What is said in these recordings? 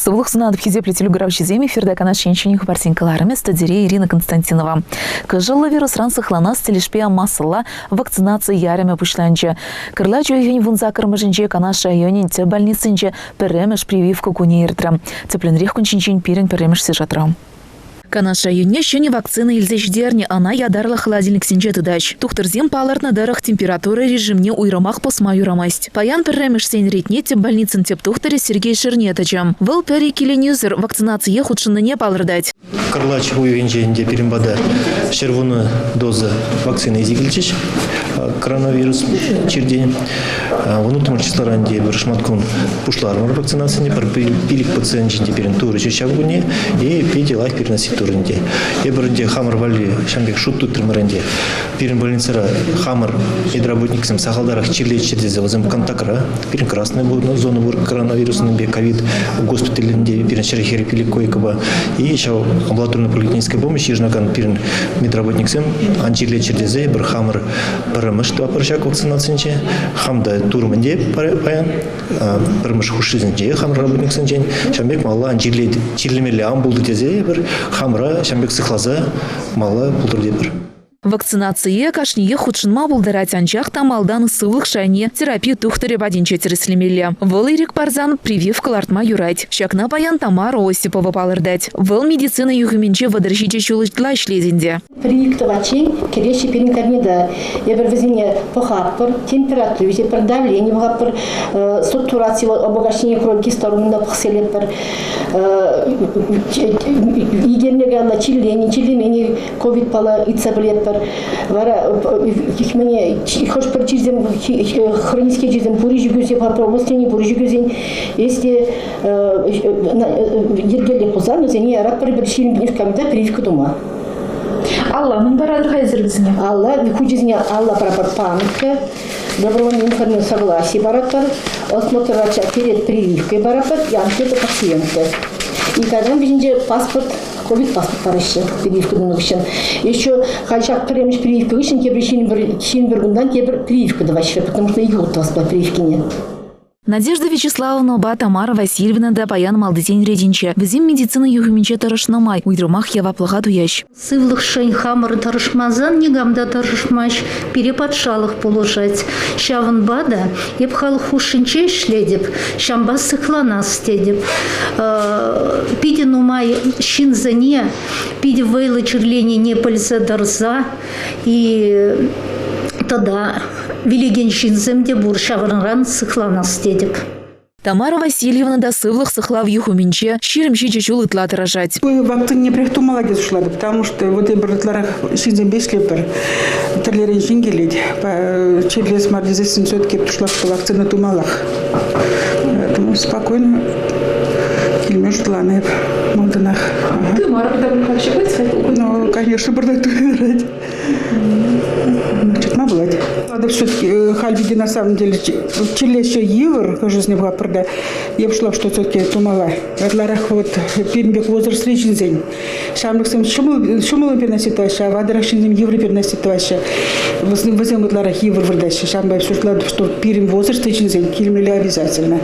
Сывлӑх сунатӑп хисеплӗ телекуравҫӑсем эфирта Канаш енчен хыпарсен кӑларӑмӗ студире Ирина Константинова. Кӑшӑллӑ вирусран сыхланас тӗлӗшпе массӑлла вакцинаци ярӑмӗ пуҫланчӗ. Кӑрлач уйӑхӗн вунсаккӑрмӗшӗнче Канаш районӗн тӗп больницинче пӗрремӗш прививка кунӗ иртрӗ. Тӗплӗнрех кун ҫинчен пирӗн пӗрремӗш сюжетра. Канаш районне ҫӗнӗ вакцина илсе ҫитернӗ, ӑна ятарлӑ холодильниксенче тытаҫ. Тухтӑрсем палӑртнӑ тӑрӑх, температура режимне уйрӑмах пӑсма юрамасть. Паян пӗрремӗшсен ретне тӗп больницӑн тӗп тухтӑрӗ Сергей Шерне тӑчӗ. Вӑл пӗр иккӗленӳсӗр вакцинацие хутшӑннине палӑртать. Кӑрлач уйӑхӗнче ӗнтӗ пирӗн пата 110 доза вакцина илсе килчӗҫ коронавирус чиртен. Вунӑ числара ӗнтӗ эпир шӑматкун пуҫларӑмӑр вакцинацине. Пӗр пилӗк пациент ӗнтӗ пирӗн турӗҫ ҫав кунне. И питӗ лайӑх переносить турӗ ӗнтӗ. Эпир ӗнтӗ хамӑр валли ҫавӑн пек шут тытрӑмӑр ӗнтӗ. Пирӗн больницӑра хамӑр медработниксем сахалтарах чирлеччӗр тесе вӗсем контактра. Пирӗн красная зона пур коронавирусӑн ковид госпиталӗнче пирӗн 145 койкӑпа. И ҫав амбулаторно поликлиническая помощь йышӑнакан пирӗн медработниксем ан чирлеччӗр тесе эпир хамӑр пӗрремӗш тӑватпӑр ҫак вакцинацинче. Хам та турӑм ӗнтӗ паян. Пӗрремӗш хушшисенче хамӑр работниксенчен ҫавӑн пек малалла ан чирлемелле ан пултӑр тесе эпир хамӑра ҫавӑн пек сыхласа малалла пултӑр тетпӗр. Вакцинацие кашниех хутшӑнма пултарать, анчах та малтан сывлӑх шайне терапи тухтӑрӗ патӗнче тӗрӗслемелле. Вӑл ирӗк парсан прививка лартма юрать. Ҫакна паян Тамара Осипова палӑртать. Вӑл медицина юхӑмӗнче 37 ҫул ытла ӗҫлет ӗнтӗ. Прививка тӑватчен кӗреҫҫӗ пирӗн кабинета. Эпир вӗсене пӑхатпӑр, температура виҫетпӗр, давлени пӑхатпӑр, сатураци обогащение крови кислородна пӑхса илетпӗр. Икерне каялла чирлени, чирлемени ковидпала ыйтса пӗлетпӗр. Вара мӗне хӑш-пӗр чирсем, хронический чирсем пур ҫӳкӳсем, пробовать пур ҫӳкӳсен, если йӗркеллӗ пулсан, вӗсене яратпӑр пӗр ҫирӗм кабинета прививка тума. Алла мӗн паратӑр-ха эсир вӗсене? Алла, хучӗсене алла паратпӑр памятка, добровольное информированное согласие паратпӑр, осмотр врача перед прививкой паратпӑр и анкета пациента. И кайран вӗҫӗнче паспорт, ковид паспорт параҫҫӗ прививка тунӑ хыҫҫӑн. Еще халь ҫак пӗрремӗш прививка хыҫҫӑн тепӗр 21 кунтан тепӗр прививка тӑваҫҫӗ, потому что икӗ хут тӑвас пулать прививкине. Надежда Вячеславовнӑпа Тамара Васильевна та паян малтисен ретӗнче. Вӗсем медицина юхӑмӗнче тӑрӑшнӑ май уйрӑмах яваплӑха туяҫ. Сывлӑхшӑн хамӑр тӑрӑшмасан никам та тӑрӑшмасть, пире патшалӑх пулӑшать. Ҫавӑнпа та эп халӑх хушшинче ӗҫлетӗп, ҫавӑнпа сыхланас тетӗп. Питӗ нумай ҫынсене питӗ вӑйлӑ чирленине пӗлсе тӑрса и тата вилекен ҫынсем те пур, ҫавӑнран сыхланас тетӗп. Тамара Васильевна та сывлӑх сыхлав юхӑмӗнче 27 ҫул ытла тӑрӑшать. Вакцине пӗрех тумалла тесе шутлатӑп, потому что вот эпир ытларах ҫынсемпе ӗҫлетпӗр. Тӗрлӗрен ҫын килет. Чирлес мар тесессӗн все-таки тушлашка вакцина тумаллах. Поэтому спокойно килме шутланӑ эп малтанах. Тымар вообще Ну, конечно, бардак тумарать. Чӑтма пулать. Надо все-таки халь види на самом деле чирлеҫҫӗ йывӑр хӑшӗсене пӑхатпӑр эп шутлап, что все-таки тумалла. Ытларах вот пирӗн пек возрастри ҫынсен. Ҫамрӑксем ҫӑмӑл ҫӑмӑллӑн переносить тӑваҫҫӗ, а ватӑрах ҫынсем йывӑр переносить тӑваҫҫӗ. Вӗсем ытларах йывӑр выртаҫҫӗ. Ҫавӑнпа шутлатӑп, что пирӗн возрастри ҫынсен килмелле обязательно.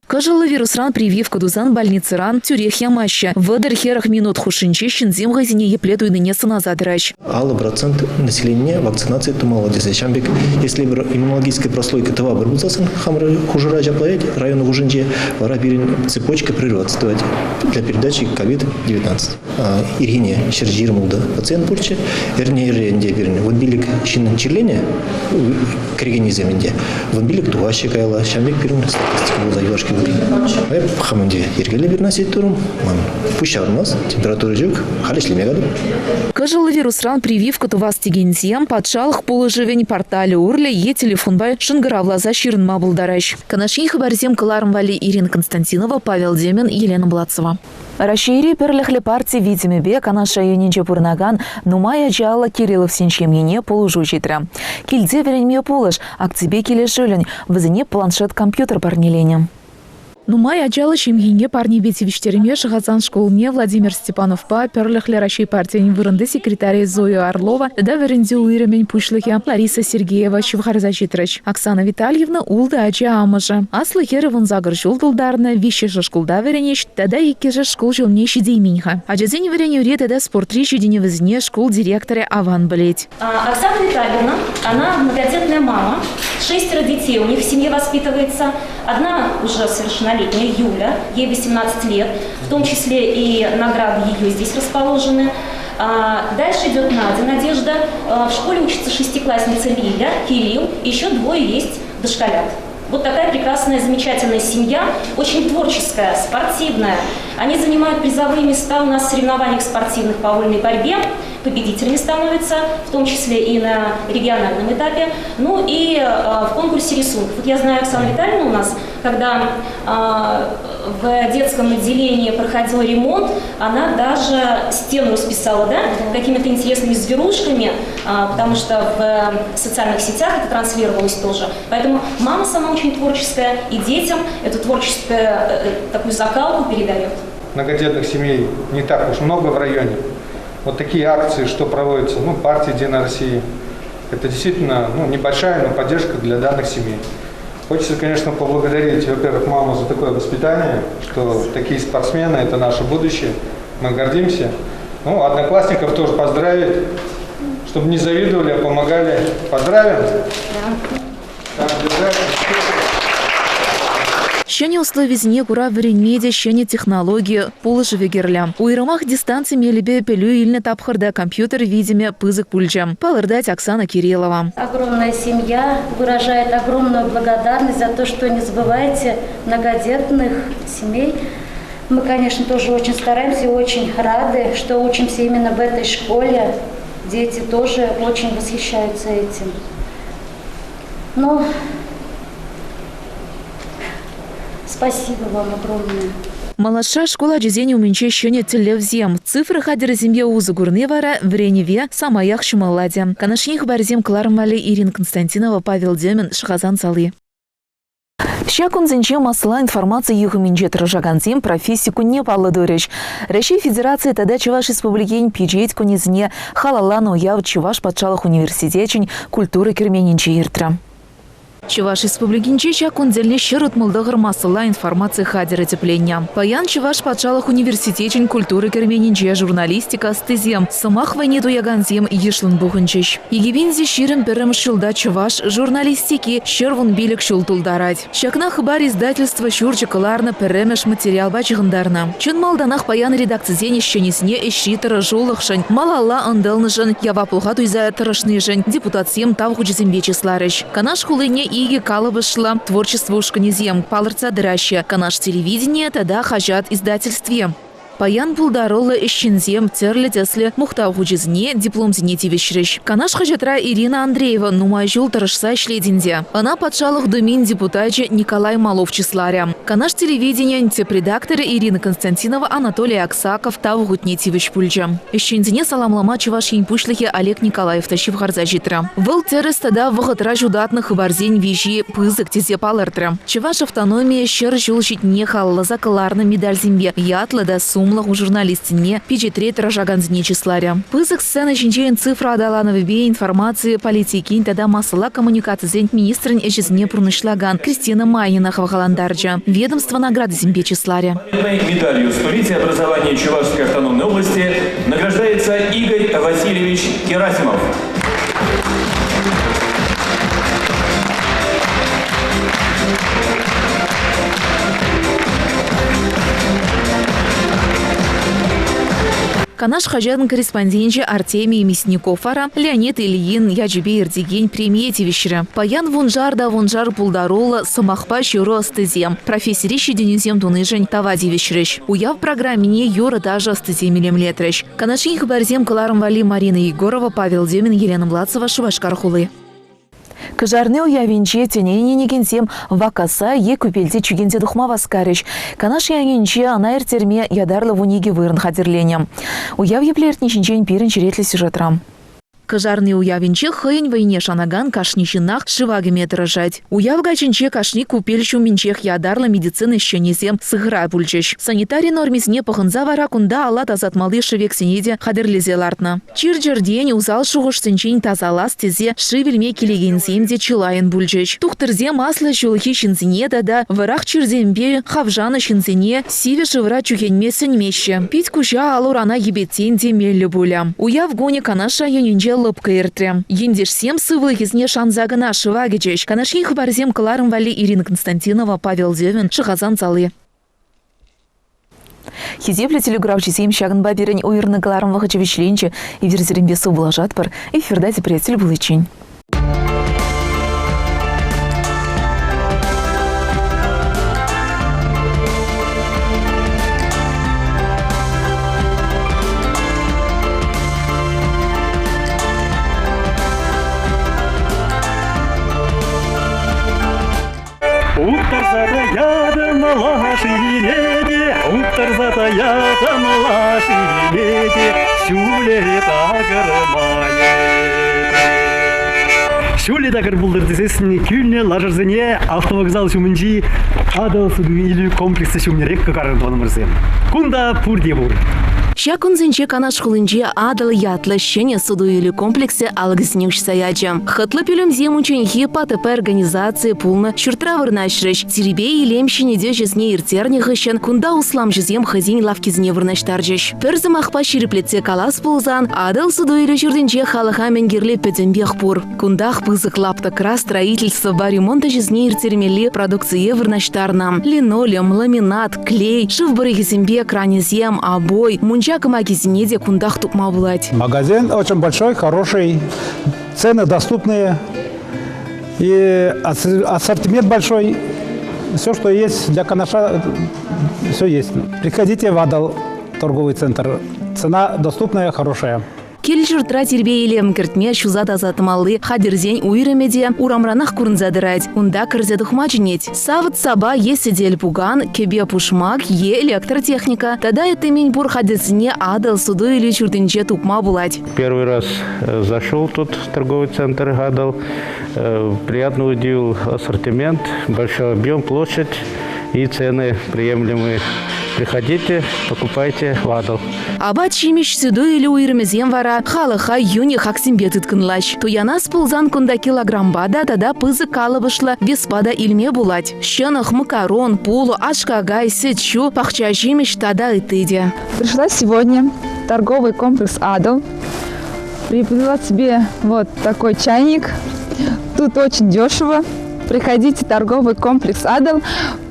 Кӑшӑллӑ вирусран прививка тусан больницӑран тӳрех ямаҫҫӗ. 30-40 минут хушшинче ҫынсем хӑйсене епле туйнине сӑнаса тӑраҫ. 50% население вакцинаци тумалла тесе. Ҫавӑн пек, если бір иммунологическая прослойка тӑва бір пулсассӑн, хамӑр хушӑра ҫапла район хушшинче, вара пирӗн цепочка прерваться тӑвать для передачи COVID-19. Ирхине 120 пациент пулчӗ. Эрне ӗнтӗ пирӗн 15 ҫыннӑн чирленӗ кӗрекеннисем ӗнтӗ. 15 тухаҫҫӗ каялла. Ҫавӑн пек пирӗн статистика пулса юлашки вырӑн. Эп хам ӗнтӗ йӗркеллӗ переносить турӑм. Ман пуҫ ҫаврӑнмасть, температура ҫук. Халь ӗҫлеме катӑп. Кӑшӑллӑ вирусран прививка тӑвас текенсем патшалӑх пулӑшӑвӗн порталӗ урлӑ е телефонпа шӑнкӑравласа ҫырӑнма пултараҫ. Канаш Ен хыпарӗсем кӑларӑм валли Ирина Константинова, Павел Демин, Елена Блацева. Раҫҫейри пӗрлӗхлӗ парти витӗмӗпе Канаш районӗнче пурӑнакан нумай ачаллӑ Кирилловсен ҫемйине пулӑшу ҫитрӗ. Килте вӗренме пулӑш акципе килӗшӳллӗн вӗсене планшет-компьютер парнеленӗ. Нумай ачаллӑ ҫемьене парнепе тивӗҫтерме Шӑхасан шкулне Владимир Степановпа Пӗрлӗхлӗ Раҫҫей партийӗн вырӑнти секретарӗ Зоя Орлова тата вӗрентӳ уйрӑмӗн пуҫлӑхӗ Лариса Сергеева ҫывхарса ҫитрӗҫ. Оксана Витальевна ултӑ ача амӑшӗ. Аслӑ хӗрӗ 18 ҫул тултарнӑ, виҫҫӗшӗ шкулта вӗренеҫ тата иккӗшӗ шкул ҫулне ҫитеймен-ха. Ачасен вӗренӳре тата спортри ҫитӗнӗвӗсене шкул директорӗ аван пӗлет. Оксана Витальевна, она многодетная мама, шестеро детей у них в семье воспитывается. Одна уже совершеннолетняя, Юля, ей 18 лет, в том числе и награды ее здесь расположены. Дальше идет Надя, Надежда. В школе учится шестиклассница Лиля, Кирилл, еще двое есть дошколят. Вот такая прекрасная, замечательная семья, очень творческая, спортивная. Они занимают призовые места у нас в соревнованиях спортивных по вольной борьбе, победителями становятся, в том числе и на региональном этапе, ну и в конкурсе рисунков. Вот я знаю Оксану Витальевну у нас, когда в детском отделении проходил ремонт, она даже стену расписала, да, какими-то интересными зверушками, потому что в социальных сетях это транслировалось тоже. Поэтому мама сама очень творческая, и детям эту творческую такую закалку передает. Многодетных семей не так уж много в районе. Вот такие акции, что проводятся, ну, партия «Единая Россия», это действительно, ну, небольшая, но поддержка для данных семей. Хочется, конечно, поблагодарить, во-первых, маму за такое воспитание, что такие спортсмены – это наше будущее, мы гордимся. Ну, одноклассников тоже поздравить, чтобы не завидовали, а помогали. Поздравим! Да. Так держать. Ҫӗнӗ условисене кура вӗренме те ҫӗнӗ технологи пулӑшӑвӗ кирлӗ. Уйрӑмах дистанци мелӗпе пӗлӳ илнӗ тапхӑрта компьютер витӗмӗ пысӑк пулчӗ, палӑртать Оксана Кириллова. Огромная семья выражает огромную благодарность за то, что не забываете многодетных семей. Мы, конечно, тоже очень стараемся и очень рады, что учимся именно в этой школе. Дети тоже очень восхищаются этим. Но спасибо вам огромное. Малашра шкул ачисен умӗнче ҫӗнӗ тӗллевсем, цифра хатӗрӗсемпе усӑ курни вара вӗренӗве самаях ҫӑмӑллатӗ. Канашри хыпарсем кӑларӑм валли Ирина Константинова, Павел Демин, Шӑхасан сали. Ҫак кунсенче массӑлла информаци юхӑмӗнче тӑрӑшакансем професси кунне паллӑ турӗҫ. Раҫҫей Федерацийӗ тата Чӑваш Республикин пичет кунӗсене халалланӑ уяв Чӑваш патшалӑх университечӗн культура керменӗнче иртрӗ. Чӑваш Республикинче ҫак кун тӗлне 169 массӑлла информаци хатӗрӗ тӗпленнӗ. Паян Чӑваш патшалӑх университечӗн культура керменӗнче журналистика ӑстисем, сӑмах вӑйне туякансем йышлӑн пухӑнчӗҫ. 2021 ҫулта чӑваш журналистики 115 ҫул тултарать. Ҫакна Хыпар издательство ҫурчӗ кӑларнӑ пӗрремӗш материалпа ҫыхӑнтарнӑ. Чӑн малтанах паян редакцисен ӗҫченӗсене ӗҫри тӑрӑшулӑхшӑн, малалла ӑнтӑлнӑшӑн, яваплӑха туйса тӑрӑшнишӗн депутатсем тав хучӗсемпе чысларӗҫ. Канаш хулине икӗ калӑпӑшлӑ творчество ушкӑнӗсем палӑртса тӑраҫҫӗ, Канаш телевиденийӗ тата хаҫат издательстви. Паян пултаруллӑ ӗҫченсем тӗрлӗ тӗслӗ мухтав хучӗсене, дипломсене тивӗҫрӗҫ. Канаш хаҫатра Ирина Андреева нумай ҫул тӑрӑшса ӗҫлет ӗнтӗ. Ӑна Патшалӑх Думин депутачӗ Николай Малов чысларӗ. Канаш телевиденийӗн тӗп редакторӗ Ирина Константинова Анатолий Аксаков тав хутне тивӗҫ пулчӗ. Ӗҫченсене саламлама Чӑваш Ен Пуҫлӑхӗ Олег Николаев та ҫывхарса ҫитрӗ. Вӑл тӗрӗс тата вӑхӑтра ҫутатнӑ хыпарсен виҫи пысӑк тесе палӑртрӗ. Чӑваш автономийӗ 100 ҫул ҫитнине халалласа кӑларнӑ медальсемпе ятлӑ та сумлӑ журналистсене, пичетре тӑрӑшакансене чысларӗ. Пысӑк сцена ҫинчен цифра аталанӑвӗпе информаци политикин тата массӑлла коммуникацисен министрӗн ӗҫӗсене пурнӑҫлакан Кристина Майнина хавхалантарчӗ, ведомство наградисемпе чысларӗ. Медалью столетия образования Чувашской автономной области награждается Игорь Васильевич Герасимов. Канаш хаҫатӑн корреспонденчӗ Артемий Мясников вара Леонид Ильин ячӗпе иртекен премие тивӗҫрӗ. Паян вуншар та вуншар пултаруллӑ сӑмахпа ҫыру ӑстисем профессири ҫитӗнӳсем тунишӗн тава тивӗҫрӗҫ. Уяв программине юрӑ-ташӑ ӑстисем илемлетрӗҫ. Канаш ен хыпарсем кӑларӑм валли Марина Егорова, Павел Демин, Елена Младцева, Шупашкар хули. Кӑшарни уявӗнче тӗне ӗненекенсем ваккаса е купельте чӳкенсе тухма васкарӗҫ. Канаш районӗнче ӑна ирттерме ятарлӑ 12 вырӑн хатӗрленӗ. Уяв епле иртни ҫинчен пирӗн черетлӗ сюжетра. Кӑшарни уявӗнче хӑйӗн вӑйне шанакан кашни ҫыннах шыва кӗме тӑрӑшать. Уяв каҫӗнче кашни купель ҫумӗнчех ятарлӑ медицина ӗҫченӗсем сыхӑра пулчӗҫ. Санитари нормисене пӑхӑнса вара кунта алла тасатмалли шӗвексене те хатӗрлесе лартнӑ. Чир-чӗртен, усал шухӑшсенчен тасалас тесе шыв илме килекенсем те чылайӑн пулчӗҫ. Тухтӑрсем аслӑ ҫулхи ҫынсене тата вӑрах чирсемпе хавшанӑ ҫынсене сивӗ шывра чӳхенме сӗнмеҫҫӗ. Пит-куҫа ал-урана йӗпетсен те меллӗ пулӗ. Уяв кунӗ Канаш районӗнче лӑпкӑ иртрӗ. Ентешсем сывлӑхӗсене шанса кӑна шыва кӗчӗҫ. Канаш Ен хыпарӗсем кӑларӑм валли Ирина Константинова, Павел Демин, Шӑхасан сали. Хисеплӗ телекуравҫӑсем, ҫакӑнпа пирӗн уйӑрнӑ кӑларӑм вӑхӑчӗ вӗҫленчӗ. Эпир сирӗнпе сывпуллашатпӑр. Эфирта тепре тӗл пуличчен. Уттарса та ятӑм лашине те, уттарса та ятӑм лашине те, ҫулӗ такӑр майӗпе. Ҫулӗ такӑр пултӑр тесессӗн кӳлнӗ лашӑрсене автовокзал ҫумӗнчи Атӑл суту-илӳ комплексӗ ҫумнерех кӑкарнӑ тӑванӑмӑрсем. Кунта пурте пур. Ҫак кунсенче Канаш хулинче Атӑл ятлӑ ҫӗнӗ суту-илӳ комплексӗ алӑкӗсене уҫса ячӗ. Хӑтлӑ пӳлӗмсем унчченхи ПТП организацийӗ пулнӑ ҫуртра вырнаҫрӗҫ. Тирпей-илем ҫӗнетӳ ӗҫӗсене ирттернӗ хыҫҫӑн кунта усламҫӑсем хӑйсен лавккисене вырнаҫтарчӗҫ. Пӗр сӑмахпа ҫирӗплетсе калас пулсан, Атӑл суту-илӳ ҫуртӗнче халӑха мӗн кирли пӗтӗмпех пур. Кунтах пысӑк лаптӑкра строительствӑпа ремонт ӗҫӗсене ирттермелли продукцие вырнаҫтарнӑ. Линолеум, ламинат, клей, шыв пӑрӑхӗсемпе кранӗсем, обой, мунча кӑмакисене те кунтах тупма пулать. Магазин очень большой, хороший, цены доступные и ассортимент большой. Все, что есть для Канаша, все есть. Приходите в Адал торговый центр. Цена доступная, хорошая. Кил-ҫуртра тирпей-илем кӗртме ҫуса тасатмалли хатӗрсен уйрӑмӗ те урамранах курӑнса тӑрать. Унта кӗрсе тухма чӗнет. Савӑт-сапа е сӗтел-пукан, кӗпе-пушмак е электротехника тата ытти мӗнпур хатӗрсене Атӑл суту-илӳ ҫуртӗнче тупма пулать. Первый раз зашел тут в торговый центр Атӑл. Приятно удивил ассортимент, большой объем, площадь и цены приемлемые. Приходите, покупайте в Атӑл. Апат-ҫимӗҫ суту-илӳ уйрӑмӗсем вара халӑха йӳнӗ хаксемпе тыткӑнлаҫ. Туянас пулсан кунта килогрампа та тата пысӑк калӑпӑшлӑ веспа та илме пулать. Ҫӑнӑх, макарон, пулӑ, аш-какай, сӗт-ҫу, пахча-ҫимӗҫ тата ытти те. Пришла сегодня в торговый комплекс «Адл». Приобрела себе вот такой чайник. Тут очень дешево. Приходите в торговый комплекс «Адл».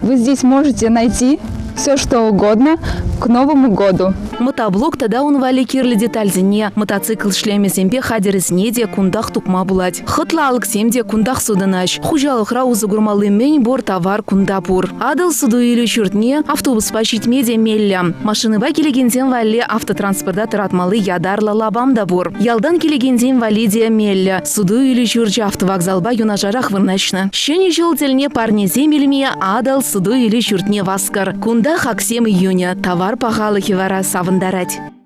Вы здесь можете найти все, что угодно к Новому году. Мотоблок тата ун валли кирлӗ детальсене, мотоцикл шлемӗсемпе хатӗрӗсене те кунтах тупма пулать. Хӑтлӑ алӑксем те кунтах сутӑнаҫ. Хуҫалӑхра усӑ курмалли мӗн пур тавар кунта пур. Атӑл суту-илӳ ҫуртне автобуспа ҫитме те меллӗ. Машинӑпа килекенсем валли автотранспорта тӑратмалли ятарлӑ лапам та пур. Ялтан килекенсем валли те меллӗ. Суту-илӳ ҫурчӗ автовокзалпа юнашарах вырнаҫнӑ. Ҫӗнӗ ҫул тӗлне парнесем илме Атӑл суту-илӳ ҫуртне васкӑр. Кунта хаксем йӳнӗ, тавар пахалӑхӗ вара савӑнтарать.